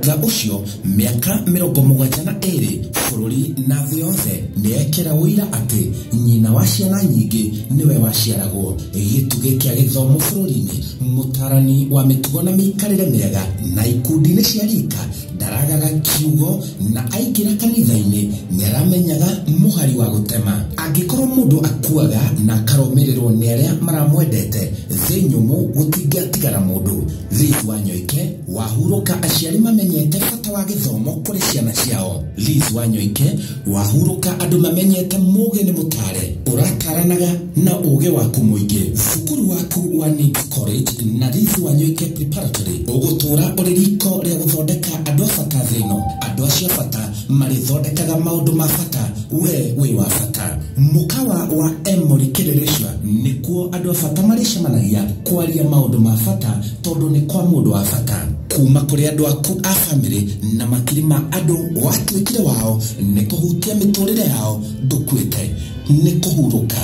Thutha ũcio mĩaka 72 bũrũri na thĩ yothe nĩekĩra ũira atĩ nyina wa ciana nyingĩ nĩwe waciaragwo. Gĩtugĩ kĩa gĩthomo bũrũri-inĩ, mũtarani wa mĩtugo na mĩikarĩre mĩega na ikundi-inĩ cia rika ndaragaga kiugo na aingĩra kanitha-inĩ nĩaramenyaga mũhari wa gũtema. Angĩkorwo mũndũ akuaga na akarũmĩrĩrwo nĩ arĩa maramwendete, thĩ nyũmũ gũtingĩatigara mũndũ. Liz Wanyoike wahurũka aciari mamenyete bata wa gĩthomo kũrĩ ciana ciao. Liz Wanyoike wahurũka andũ mamenyete mũgĩ nĩ mũtare, ũrataranaga na ũgĩ waku mũingĩ. Cukuru waku wa NIBS College na Liz Wanyoike Preparatory ũgũtũra ũrĩ riko rĩa gũthondeka andũ a bata thĩ ĩno. Andũ acio a bata marĩthondekaga maũndũ ma bata, we wĩ wa bata. Mũkawa wa Emory Kĩrĩrĩcua nĩkuo andũ a bata marĩcemanagia kwaria maũndũ ma bata tondũ nĩ kwa mũndũ wa bata. Kuma kũrĩ andũ aku a bamĩrĩ na makiri ma andũ watuĩkire wao nĩ kũhutia mĩtũrĩre yao, ndũkuĩte nĩ kũhurũka.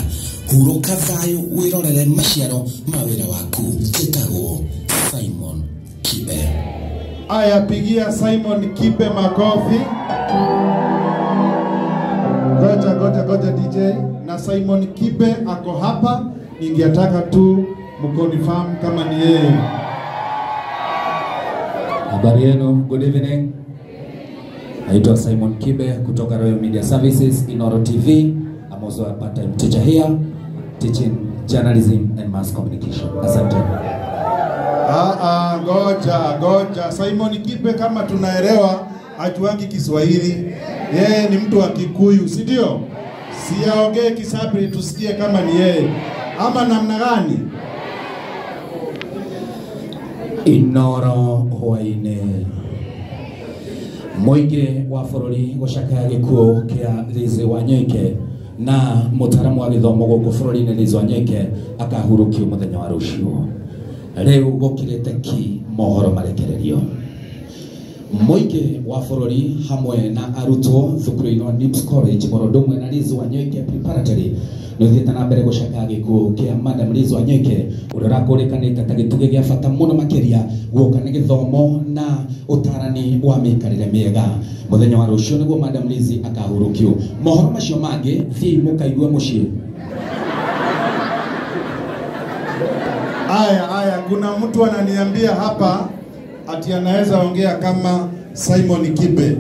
Hurũka thayũ wĩrorere maciaro ma wĩra waku. Njĩtagwo Simon Kibe. Aya, pigia Simon Kibe makofi. Goja, goja, goja DJ. Na Simon Kibe ako hapa, ningetaka tu mkonfirm kama ni yeye. Habari yenu, good evening. Naitwa Simon Kibe kutoka Royal Media Services, Inoro TV. I'm also a part-time teacher here, teaching journalism and mass communication. Asante. Goja, goja. Simon Kibe kama tunaelewa hajuangi Kiswahili. Yeye ni mtu wa Kikuyu, si ndio? Siaongee Kisabri tusikie kama ni yeye. Ama namna gani? Inoro hwaine. Mũingĩ wa bũrũri gũcakaya gĩkuũ kĩa Liz Wanyoike na mũtaaramu wa gĩthomo gũkũ bũrũri-inĩ Liz Wanyoike akahurũkio mũthenya wa rũciũ. Rĩu gũkirĩte ki mohoro marekererio. Mũingĩ wa bũrũri hamwe na arutwo thukuru-inĩ wa NIBS College oro ũndũ ũmwe na Liz Wanyoike Preparatory nĩ ũthiĩte na mbere gũcakaya gĩkuũ kĩa Madam Liz Wanyoike ũrĩa ũrakũrĩkanĩte ta gĩtugĩ gĩa bata mũno makĩria guoka nĩ gĩthomo na ũtarani wa mĩikarĩre mĩega. Mũthenya wa rũciũ nĩguo Madam Liz akahurũkio. Mohoro macio mangĩ thiĩi mũkaigue mũciĩ. Aya, aya, kuna mtu ananiambia hapa ati anaweza ongea kama Simon Kibe.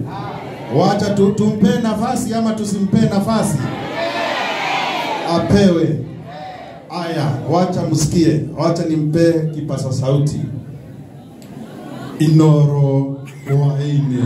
Wacha tumpe nafasi ama tusimpe nafasi? Apewe. Aya, wacha msikie, wacha nimpe kipasa sauti. Inoro waine.